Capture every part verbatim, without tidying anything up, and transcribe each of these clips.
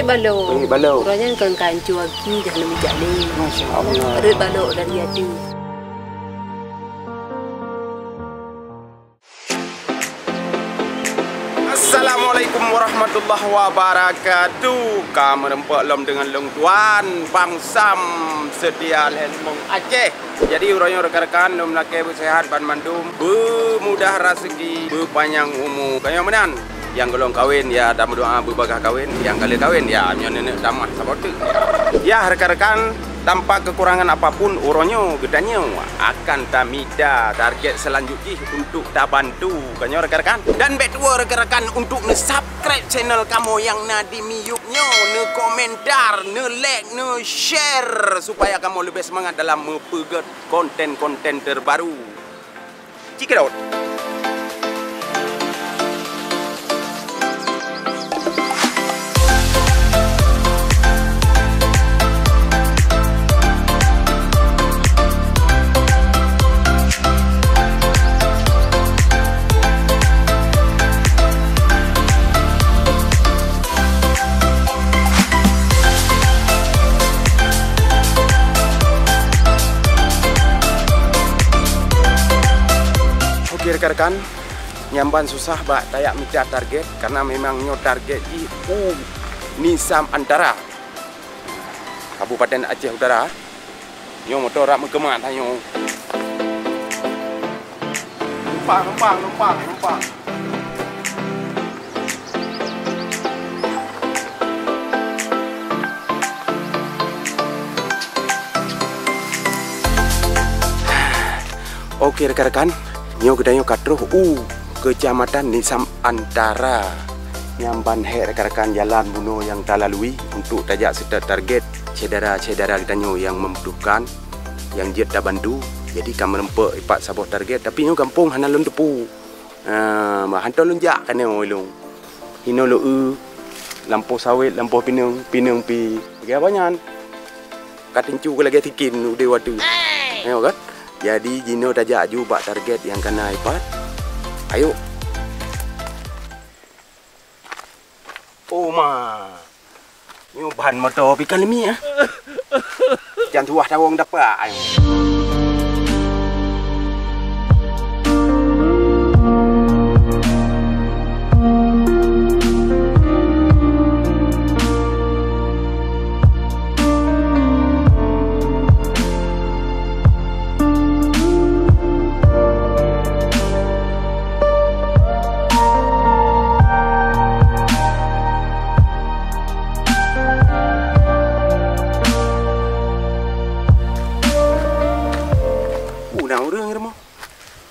Balok. Peuék balok. Uroe nyan kon kancua ki dah lom jak lé. Masya Allah. Rot balok dari ateueh. Assalamualaikum warahmatullahi wabarakatuh. Ka meureumpok lom deungon lôn tuan Bang Sam seutia lhèe limong Aceh. Jadi uroe nyoe rekan-rekan, lôn lakèe beuseuhat banmandum, beumudah raseuki, beupanyang umu. Kayong meunan, nyang golom kawen ya tameudoa beubagaih kawen, nyang ka lheueh kawen ya nyoe neuneuk tamah saboh teuk. Ya rekan-rekan, tanpa kekurangan apapun uroe nyoe geutanyoe akan tamita target seulanjut jih untuk tabantu. Kayong rekan-rekan, dan bèk tuwo rekan-rekan untuk neusubscribe channel kamoe nyang na di miyueb nyoe, neukomentar, neulike, neushare supaya kamoe leubeh seumangat dalam meupeugèt konten-konten terbaru. Check it out. Oke rekan-rekan, nyan ban susah bak tajak mita target karena memang nyoe target jih u Nisam Antara, Kabupaten Aceh Utara. Nyoe moto rab meukeumah tanyoe. Lumpang, lumpang, lumpang, lumpang. Oke rekan-rekan, nyoe geutanyoe ka troh u Kecamatan Nisam Antara. Nyan ban hék rekan-rekan jalan bunoe nyang talalui untuk tajak seutôt target syedara-syedara geutanyoe nyang membutuhkan, nyang jeuet tabantu. Jadi ka meureumpok ipat saboh target, tapi nyoe gampông hana lôn teupeu. Ah, hantom lôn jak keunoe ilong. Hinoe lôn eu, lampôh sawét, lampôh pineung, pineung pi. Lagèe haba nyan. Ka teuncue lagèe tikin udeb watèe. Nyoe kan? Jadi jinoe tajak aju bak target nyang ka na ipat. Ayo. Oh ma. Nyoe ban moto pih ka leumie ah. Jan tuwah tawong dapat. Uh, na ureueng rumoh.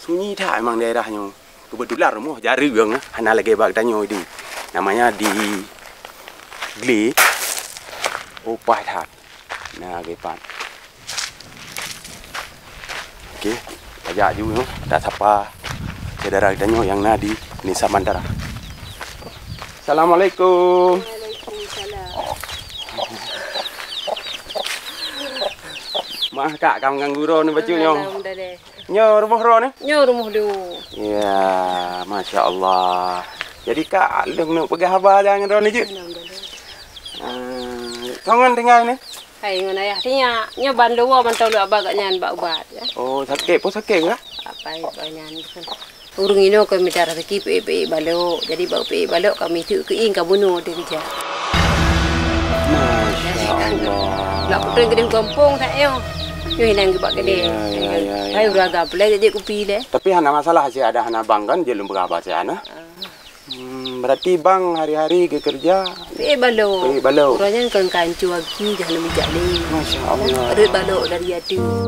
Sunyi that memang daerah nyoe. Keubeutulan rumoh jareueng, hana lagèe bak tanyoe di. Namanya di Gle. Oh, paih that. Na, lagèe pat. Oke, tajak aju nyoe, tasapa syedara geutanyoe nyang na di Nisam Antara. Assalamualaikum. Waalaikumsalam. Maaf Kak, ka mengganggu droeneuh bacut nyoe. Alah, mudah deh. Nyoe rumoh droeneuh? Nyoe rumoh lôn. Ya, masya Allah. Jadi Kak, lôn neuk peugah haba nyan ngon droeneuh jeuet? Alhamdulillah. Ah, soe ngon tinggai nyoe? Hai ngon ayah tinyak, nyoe ban lôn woe mantong lôn aba gobnyan bak ubat, ya. Oh, sakét, peue sakét, Kak? Apai, apai nyan. Ureueng inoe ka mita raseuki peuék-peuék balok, jadi bak peuék balok ka mita keuieng ka bunoe di keujak. Masya Allah. Nak putôh keudeh gampông that nyoe. Nyoe hilang geubat keudeh. Ya, ya, ya, ya. Hai ureueng agam peureulèe jeuet kupi lé. Tapi hana masalah, cit ada hana bang kan, jeuet lôn peugah haba siat na. Ah. Hmm, berarti bang hari-hari geukeureuja peuék balok. Peuék balok. Uroe nyan kon kancua ki dah lom jak lé. Masya Allah. Rot balok dari ateueh.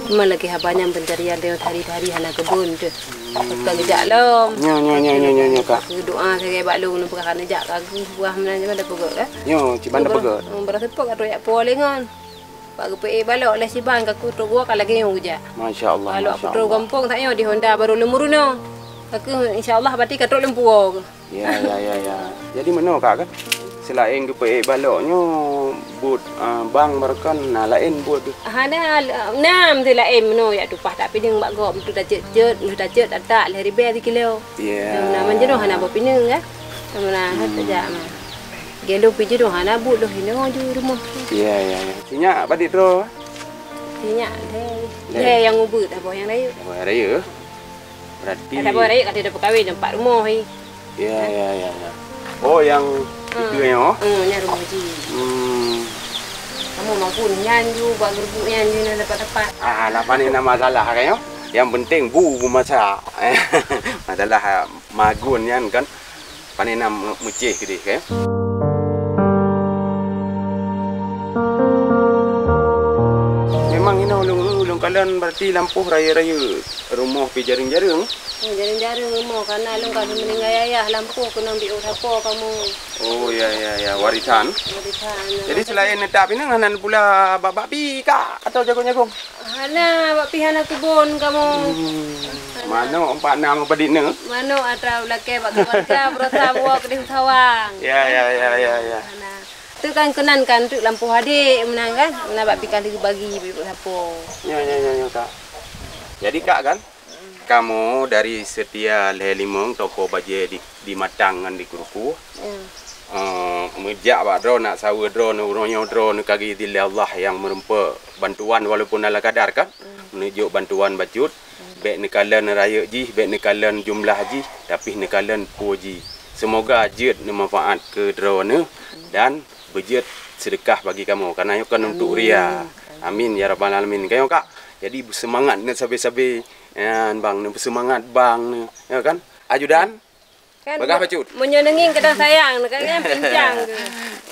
Memang lagèe haba nyan pencarian lôn hari-hari hana keubon teuh. Ka geujak lom. Nyoe, nyoe, nyoe, nyoe, nyoe, nyoe, Kak. Geudoa sagai bak lôn, peugah hana jak ka geuh, buah meunan cuma dah peugah, eh. Nyoe, cuma dah peugah. Hmm, beuraseupo ka trok jak po lé ngon. Bak geupeuék balok lé sibang ka kutrok gua ka lagèe nyoe geujak. Masya Allah, masya Allah. Balok kutrok gampông that nyoe di Honda baru lôn meurunoe. Ka keuh, insya Allah, berarti ka trok lôn puwoe. Ya, ya, ya, ya. Jadi meunoe Kak kan? Selaén geupeuék balok nyoe buet, ah, bang barokon na laén buet tu. Hana, na meusti laén meunoe jak tumpah tak pineung bak gob, meusti tacet-cet, meusti tacet tatak lhèe ribèe sikilo. Ya. Na manjeunoe hana boh pineung kan? Meunan, hmm, tajak mah. Gelo pi jeudoh hana buet lôn hinoe ju rumoh. Ya, ya, ya. Sinyak padit droe? Sinyak deh. Deh. Deh nyang ubeut, saboh nyang rayeuk. Saboh nyang rayeuk. Berarti ada boh rayeuk ka dipeukawen, empat rumoh, eh. Ya, ya, ya, ya. Oh, yang itu ya, oh? Hmm, nyang rumoh jih. Hmm. Kamoe magun nyan ju, bak geureubeuk nyan ju, na dapat-dapat. Ah, na pane na masalah kan, ya? Yang penting bu, bu masak. Masalah, ah, magun nyan kan. Pane na mu-, mucéh keudeh, kan? Memang inoe ulôn, ulôn kalon berarti lampôh rayeuk-rayeuk rumoh pi jareueng-jareueng. Oh, jareueng-jareueng rumoh, karena lôn ka meuninggai ayah, lampôh keunong di usapo kamoe. Oh, ya, ya, ya, warisan. Warisan. Jadi selain neutap inong, hana pula bak-bak pi kak atau jagung-jagung? Hana, bak pi hana keubon kamoe. Hmm. Hana. Manok empat enam apa di ne? Manok atau lakée bak keluarga, berusaha bawa keudeh sawang. Ya, ya, ya, ya, ya. Hana. Tu kan keunan kan tu lampôh adek meunan kan? Meunan bak pi ka lheueh bagi bak sapo. Ya, ya, ya, ya, Kak. Jadi, Kak, kan? Kamoe dari Setia Lhée Limong, toko bajée di, di Matang ngon di Kruku. Hmm. Eh, meujak bak droeneuh, nak saweue droeneuh, uroe nyoe droeneuh ka geuyue dilée Allah nyang meureumpok bantuan walaupun ala kadar kan. Hmm. Meununjuk bantuan bacut, hmm, bék neukalon rayeuk jih, bék neukalon jumlah jih, tapi neukalon peue jih. Semoga jeuet neumanfaat keu droeneuh, hmm, dan beujeuet seudeukah bagi kamoe. Karena nyoe kan untuk, amin, ria. Amin. Amin ya rabbal alamin. Kan nyoe, Kak. Jadi, seumangat neuh sabe-sabe. Nyan, bang, neupeusemangat bang neuh. Ya kan? Ajudan? Kan bagah bacut. Meunyoe neungieng kadang sayang, kan, kan pincang tu.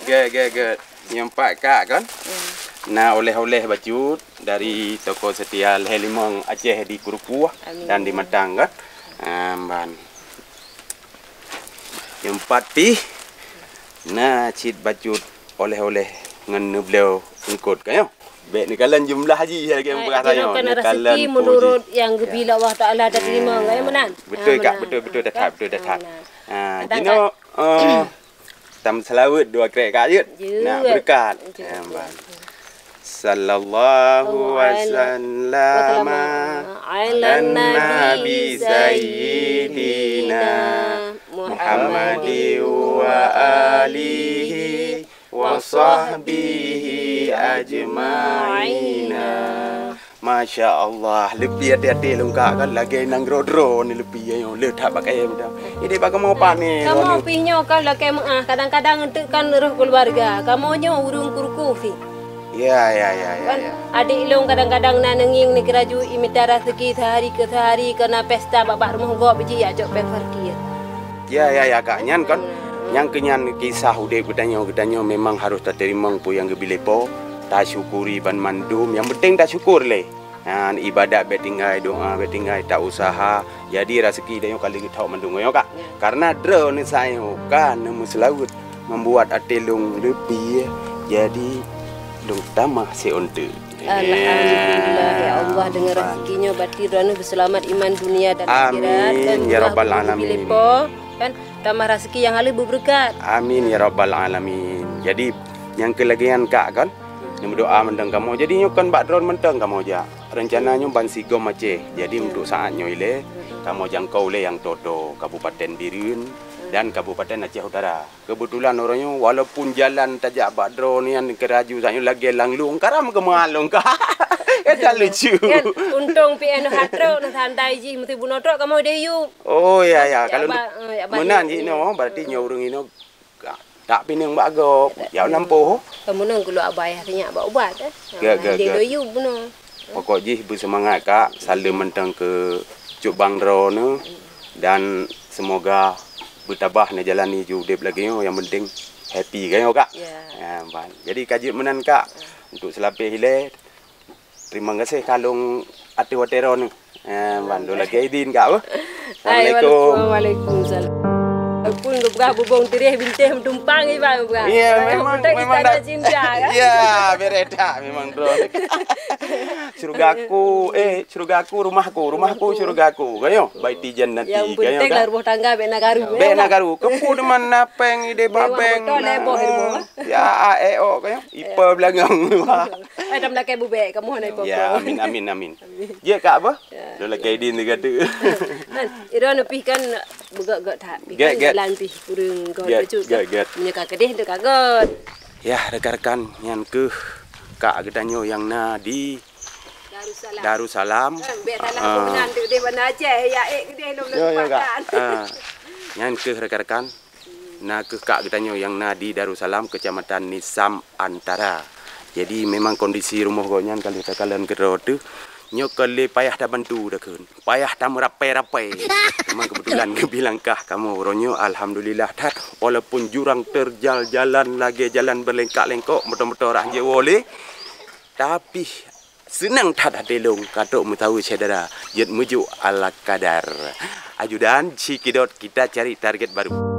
Gét, gét, gét. Nyang pat kak kan? Hmm. Na oleh-oleh bacut dari toko Setia Lhée Limong Aceh di Kruku dan di Matang kan? Amin. Amban. Nyang pat pih na cit bacut oleh-oleh ngon neubloe eungkot kan nyoe. Bék neukalon jumlah jih lagée peugah tanyoe, neukalon peue jih. Rezeki menurut yang geubri lé Allah Taala, teurimong, kan meunan? Beutôi, Kak, beutôi, beutôi that, beutôi that. Ah, jinoe, eh, tameuseulaweuet dua krek, Kak, jeuet. Nak beureukat. Sallallahu wasallama ala nabi sayyidina Muhammadin wa alihi wa sahbihi ajma'ina. Masya Allah, leupie até-até lôn kak kan lagée nanggroe droeneuh leupie nyoe, le that bak kayée muda. Ideh bak kamoe pane. Kamoe pih nyoe kan lakée meuáh, kadang-kadang enteuk kan reuh keuluwarga. Kamoe nyoe ureuëng Kruku sih. Ya, ya, ya, ya. Kan adek lôn kadang-kadang na neungieng neukeuraju imita raseuki seuhari keu seuhari keu na pesta bak-bak rumoh gob jih ya cok pesta raseuki. Ya, ya, ya, Kak. Nyan kan, nyang keu nyan kisah udeb geutanyoe, geutanyoe memang harôh tateurimong peue nyang geubri lé Po, tasyukuri banmandum. Nyang penting tasyukur lé. Nyan ibadat bék tinggai, doa bék tinggai, ta usaha. Jadi raseuki tanyoe ka lheueh geuthok mandum nyoe, Kak. Ya. Karena droeneuh sayoe ka neumeuseulaweuet, membuat até lôn leupie, jadi lôn tamah siôn teuk. Alhamdulillah, ya Allah, deungon raseuki nyoe berarti droeneuh beuseulamat iman dunia dan akhirat. Amin, ya rabbal alamin. Kan, tamah raseuki nyang halus beubeureukat. Amin, ya rabbal alamin. Jadi, nyang keu lagée nyan kak kan, neumeudoa mantong kamoe. Jadi, nyoe kon bak droeneuh mantong kamoe jak. Rencana nyoe ban sigom Aceh. Jadi, untuk saat nyoe ilée, kamoe jangkau lé nyang toe-toe, Kabupaten Bireuen dan Kabupaten Aceh Utara. Keubeutulan uroe nyoe, walaupun jalan tajak bak droeneuh nyan keuraju saát nyoe lagée lam lueng, karam keumalong ka. Kan lucu. Kan, untông pih nyoe hat trok, nyoe santai jih, meusti bunoe trok kamoe deh yub. Oh, ya, ya. Kalau meunan jih nyoe, berarti nyoe ureuëng inoe ka, tak pineung bak gob, ya, lampôh. Kamoe nang keuluak abai sinyak bak ubat, eh. Gét, gét, gét. Deh yub bunoe. Pokok jih beuseumangat, Kak. Saleuem mantong keu cut bang droeneuh dan semoga beutabah neujalani ju udeb lagée nyoe, nyang penting happy kan nyoe, Kak? Ya. Ya, ban. Jadi ka jeuet meunan, Kak. Untuk seulapeh ilée, teurimong gaséh ka lôn ateueh watée droeneuh. Ya, ban. Lôn lakée idin, Kak, beuh. Assalamualaikum. Waalaikumsalam. Pun geupeugah bubông tiréh bintéh meutumpang iban geupeugah. Ya, memang, memang istana dah. Cinta, kan? Ya, bereh that memang droe. Syurgaku, eh, syurgaku rumahku, rumahku syurgaku. Kayo, baiti jannati. Yang penting lah rumah tangga bék na karu. Bék na karu. Keupeue teuma na péng ideh bak bank. Betul, leboh di rumah. Ya, a, e, o, kayo. Ipe beulangong. Eh, dah melakèe bubek kamoe hana ipok. Ya, amin, amin, amin. Amin. Jeuet kak apa? Ya. Dah lakèe idin tiga tu. Man, ira neupih kan beugèt-gèt that. Pih kan jalan pih kureueng gèt bacut kan. Gèt, gèt. Meunyoe ka keudeh deuh ka gèt. Ya, rekan-rekan, nyan keuh kak geutanyoe nyang na di Darussalam. Darussalam. Eh, bèk salah peunan tu deh Banda Aceh. Ya, eh, keudeh lom. Yo, yo, kak. Ah, nyan keuh rekan-rekan. Na keuh kak geutanyoe nyang na di Darussalam, Kecamatan Nisam Antara. Jadi, memang kondisi rumoh gobnyan ka lheueh takalon keudroe teuh, nyoe ka lheueh payah tabantu takheun, payah tameurapèe-rapèe. Memang keubeutulan geubi langkah kamoe uroe nyoe, alhamdulillah that, walaupun jurang teurjal, jalan lagèe jalan beulengkak-lengkok, moto-moto rah jeuet woe lé, tapi seunang that até lôn ka trok meusaweue syedara jeuet meujok ala kadar. Ajudan, cikidot kita cari target baru.